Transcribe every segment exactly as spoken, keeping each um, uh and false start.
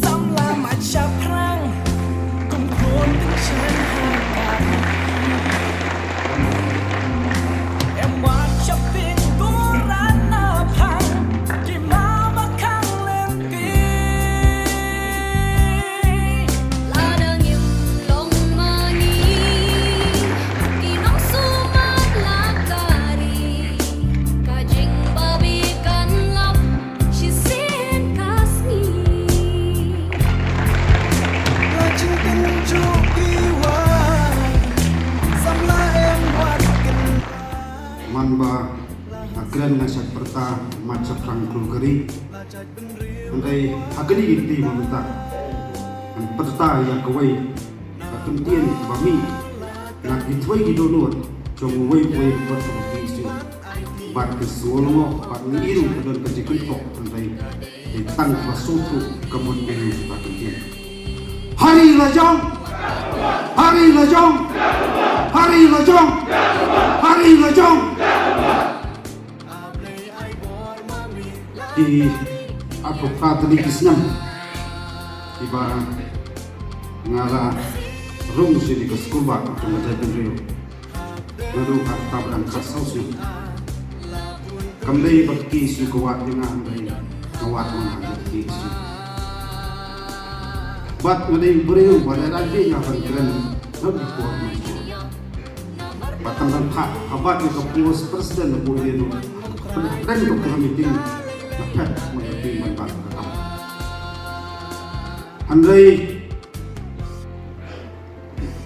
Samla mat shaphrang, kum khun tyngshaiñ ha ka. Em wat shaping duran na phang, ki mama khang lynti. Lada ngim long ma ngi, ki nongsumat la ka ri. Ka jingbabe kan lap shisien ka sngi. Ka jingtynjuh ki wan, samla em wat kin. Man ba nga kren nga shait pyrta mat shaphrang klur ka ri. Hynrei ha kane ka kti ba mynta ngan pyrta ïa kawei ka kyntien ba mih na ki three ki dohnud jong uwei uwei u paidbah ka K S U. Bad ka sngewlyngngoh bad ngi ruh ka don ka jingkynthoh, hynrei dei tang ba sngewthuh ka mut ïa ka kyntien. Ha ri la jong! Ha ri la jong! Ha ri la jong! Ha ri la jong! Ki arphew phra tylli ki snem kiba nga la rung sha ka skulbah jong ka jaitbynriew. Naduh ka rta ba dang khatsaw snem. Kam dei ba ka K S U ka wad ïa nga, hynrei nga wad ma nga ïa ka K S U. Bad nga dei u briew ba dei dei nga ban kren na ka por. Ba tang ban phah, haba ïa ka post president na Buhrieh ruh, pynhynrei ka meeting na phet ma ka meeting ban bat ka kam. Hynrei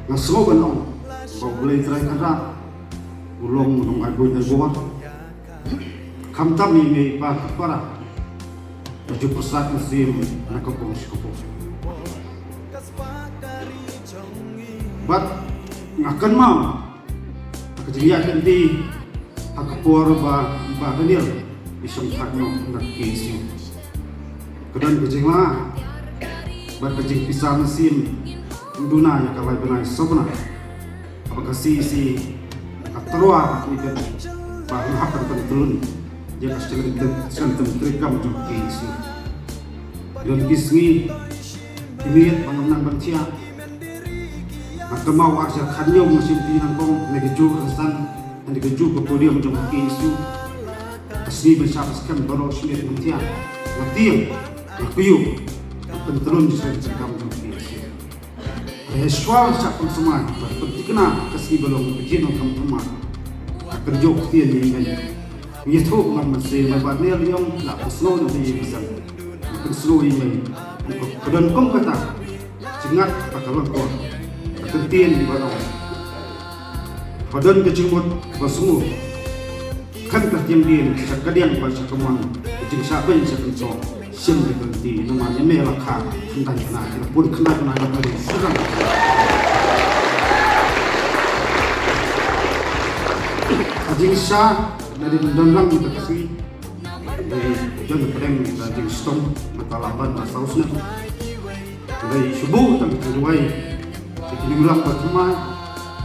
nga sngew ban ong ba U Blei Trai Kynrad u long u nongai buit ai bor. Khamtam ïa ngi pa ki para, ka jingpyrsad mynsiem na ka pong sha ka pong. Bad nga kynmaw ha ka jingïaid lynti ha ka por ba, ba Daniel i shongthait noh na K S U. Ka don ka jingla bad ka jingpisa mynsiem, duna ïa ka lai bnai saw bnai. Haba ka C E C ka tyrwa ka tnga ba nga hap ban pyntlun ïa ka shlem, shlem treikam jong ka C E C. Don ki sngi ki miet ba ngam nang ban thiah. Nga kynmaw ar hajar khathynñiew nga shim ti nyngkong na ka juh ka san, na ka juh ka podium jong ka C E C. Ka sngi ban shah skhem baroh shi miet ngam thiah. Nga tieng, nga kyiuh, nga pyntlun shlem treikam jong ka C E C. Hynrei shuwa shah pynsmai bad pynthikna ka sngi ba long ka jingdonkam thymmai. Ka kynjoh ktien ïa ngi. Ngi thuh ngam mynsiem, ba Daniel i ong la pynsngew na ïa ngi san. Pynsngew ïa ngi. Ka don kum kata. Jingngeit ba ka long ko. Ka kyntien ba long. Ba don ka jingmut ba sngewthuh. Kan ka tieng dien sha ka diang bad sha ka mon, ka jingshah beiñ sha ka jingshong. Shim da ka lynti namar ïa me la kha khyndai khyndai, la pun khyndai khyndai la pun syrang. Ka jingshah da dei ban don lang da ka sngi. Dei jon da pdeng da jingshitom, mynta la ban da saw snem. Dei shu buh tang ka jingduwai. Ka jingduwai ba thymmai.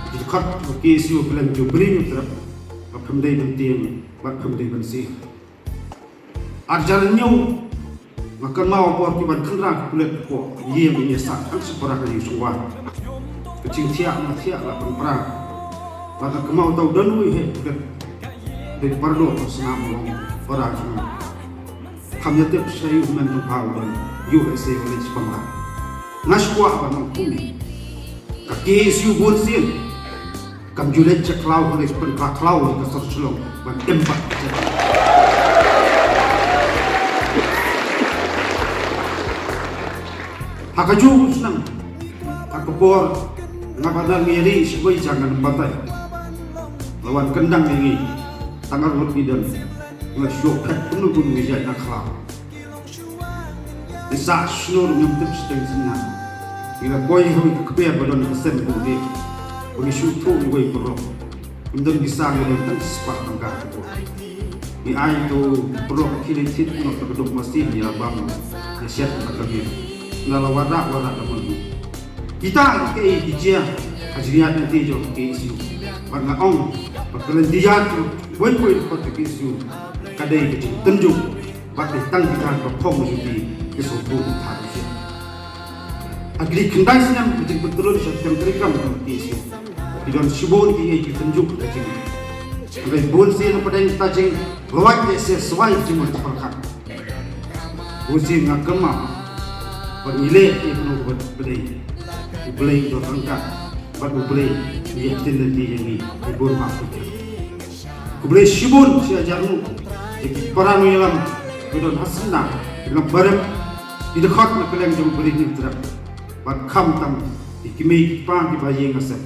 Ka jingkhot ka K S U ka leng ju bri ju trep. Ba phim dei ban tieng, ba phim dei ban sih. Ar hajar hynñiew, nga kynmaw por ki ban khynra ki pulit ko, ïing ïa sah tang shi para ka ïing shuwa. Ka jingthiah ma thiah la pynpra. Ba ka kynmaw tau don uwei he pulit. Dei Pardo ka sngap long para jong nga. Kam ïa tip sha ïu men tu pau don U S A wala Japan la. Nga shu kwah ban ong kumne. Ka K S U bun sien. Kam ju leit sha khlaw, ka leit pynpra khlaw ka sor Shillong ban im pat ka jaka. Ha kajuh ka shnong, ha ka por nga ba dang ïa ri shibun jong ngan batai. La wan kyndang ïa ngi, tang arngut ngi don, nga shu phet pynlong ngi jait na khlaw. Ngi sah shnur ngim tip shiteng shnong. Ngi la poi ha ka kper ba don ka sem ba dei. Ba ngi shu thuh ïa uwei u paralok. Ngim don ki sang, ngi don tang spah tang ka. Ngi ai to u paralok khie leit thied noh ta ka dok masi ïa bam ïa shet ta ka miet. Nga la wanrah wanrah da mon. Kita ki, ki jia ha jingïaid lynti jong ka K S U. Bad nga ong ba ka lynti ïaid jong kiwei kiwei ki dkhot ka K S U ka dei ka jingtynjuh. Bad dei tang kita kiba phong jong ki ki sngewthuh kumta ruh shisha. Ha kine ki khyndai snem ka jingpyntyllun sha ka treikam jong ka K S U, ki don shibun kiei kiei ki tynjuh ha ka jingim. Hynrei bunsien hapdeng kita jinglwait lehse swai jingmut jingpyrkhat, bunsien nga kynmaw ba ngi leh ïa kano kaba dei. U Blei u don ryngkat bad U Blei u ïai ktien lynti ïa ngi, ngi bun bha. Khublei shibun shi hajar nguh ïa ki para nongïalam kiba don ha Sindang, ki nongbarim, ki dkhot na kylleng jong ka ri Hynñiewtrep, bad khamtam ki kmie ki kpa kiba ha ïing ha sem.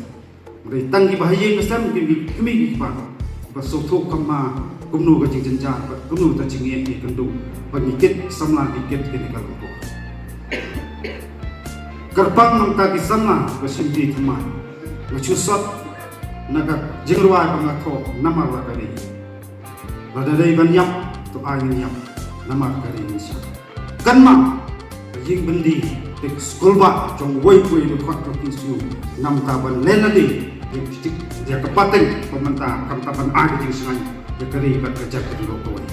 Hynrei tang kiba ha ïing ha sem, ki, ki kmie ki kpa, ba sngewthuh kumno, kumno ka jingjynjar bad kumno ka jingeh ïakynduh ba ngi kit samla, ngi kit kine ki lyngkor. Kyrpang nangta ki samla ba shim ki thymmai, nga shu sot na ka jingrwai ba nga thoh namar la ka ri. Lada dei ban ïap to ai ngin ïap namar ka ri ngin shah. Kynmaw, ka ïing byndi te ka skulbah jong uwei pa uwei u dkhot jong ka K S U. Namar ban len lade ïa ka pateng ba mynta, khamtam ban ai ka jingshngaiñ ïa ka ri bad ka jaitbynriew kawei.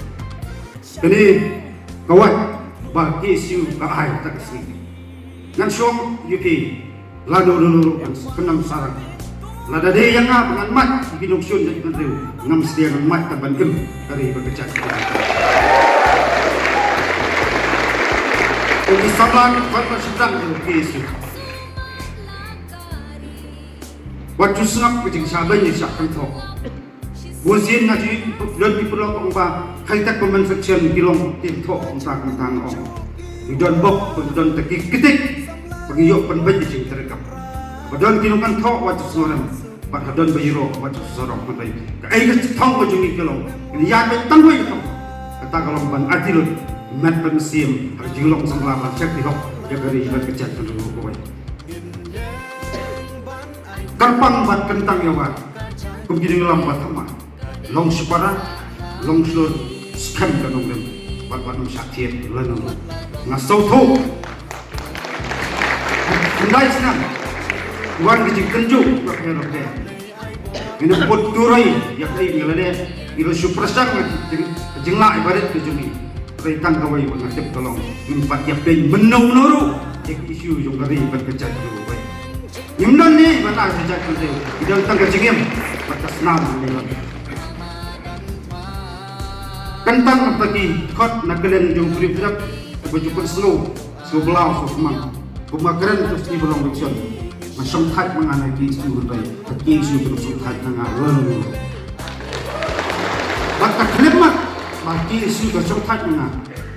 Kane ka wait ba ka K S U ka ai ha kata ka sngi. Ngan shong ïa phi lano lano ruh, ngan pyndem sarang. Lada dei ïa nga ba ngan mad ïa ki nongshun jaitbynriew, ngam shym ngan mad tang ban im ka ri bad ka jait. Ki samla, ki samla sdang ïa ka K S U. Wat ju sngap ka jingshah beiñ shah kynthoh. Bunsien nga ju don ki paralok ong ba high tech ba manufacture ki long ki thoh kumta kumta, nga ong ngi don bok, ngi don tang ki ktik ba ngi ïoh pynbeit ïa ka jingtreikam. Ba don ki nongkynthoh wat ju sngewrem, bad ha don ba ïaroh wat ju sngewrem, hynrei kaei ka thong ka jong ngi ka long, ngi ïaid beit tang wei ka thong. Kata ka long ban aiti lut, met ban siem ha ka jinglong samla ban check ki hok ïa ka ri bad ka jaitbynriew kawei. Kyrpang bad kyntang ïa wat kum ki nongïalam ba thymmai, long shipara, long shlur, skhem ka nongrim, bad wat ym shah thied lano. Nga sngewthuh khyndai snem wan ka jingtynjuh bapher bapher. Ngin ym put turoi ïa kaei, ngi la leh, ngi la shu pyrshang ïa ka jing, ka jinglah barit ka jong ngi. Hynrei tang kawei ba nga tip ka long ngim pat ïapeiñ mynno mynno ruh ïa ka issue jong ka ri bad ka jaitbynriew kawei. Ngim don ne ba la ka jaitbynriew, ngi don tang ka jingim bad ka snam ngi don. Kyntang ïa ki dkhot na kylleng jong ka ri Hynñiewtrep, ba ju pynsngew, sngewbha, sngewkmen. Kum nga kren tu sngi ba long election, nga shongthait ma nga na ka K S U, hynrei ka K S U ka shongthait na nga. Bad ka khyllipmat ba ka K S U ka shongthait na nga,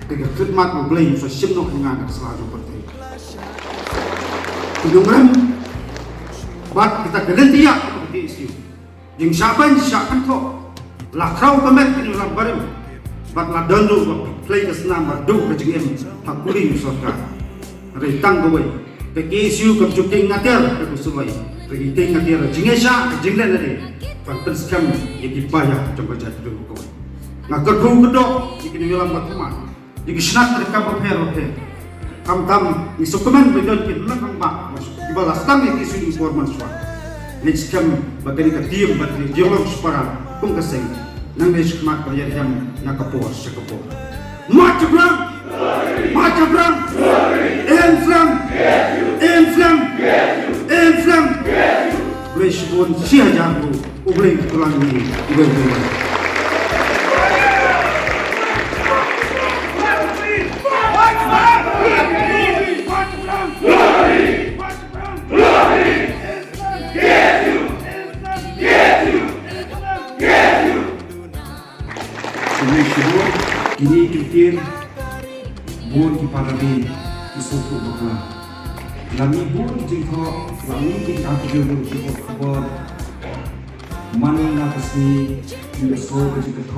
te ka khyllipmat U Blei u sa shim noh ïa nga na ka sla jong ka pyrthei. Ki nongrim bad kita ki lynti ïa ka K S U. Jingshah beiñ shah kynthoh, la khraw ka met ki nongïalam barim, bad la don ruh ba pynplei ka snam ba duh ka jingim ha kuli u sorkar. Hynrei tang kawei, ka K S U kam ju kieng nga tiar ha ka suloi, hynrei ki kieng nga tiar ha ka jingïaishah, ka jinglen lade, ban pynskhem ïa ki paidbah jong ka jaitbynriew kawei. Nga kyrkhu kyrdoh ïa ki nongïalam ba thymmai, ïa ki shnat treikam bapher bapher. Khamtam ngi sngewkmen ba don ki nongïalam ba kiba la sdang ïa ka K S U por mynshuwa. Ngi skhem ba kane ka team bad ka jinglong shipara kum ka seng, nangne shakhmat ka la ïaid na ka por sha ka por. March Bram! March Bram! Im slem! Im slem! Im slem! Khublei shibun, shi hajar nguh. U Blei un kyrkhu ïa ngi, u Blei un kyrkhu. Kine ki bun, kine ki ktien, bun ki para ri, ki sngewthuh bakla. La mih bun ki jingthoh, la mih ki jingthoh, ki khubor. Man la ka sngi, ki la sngewthuh ka jingthoh.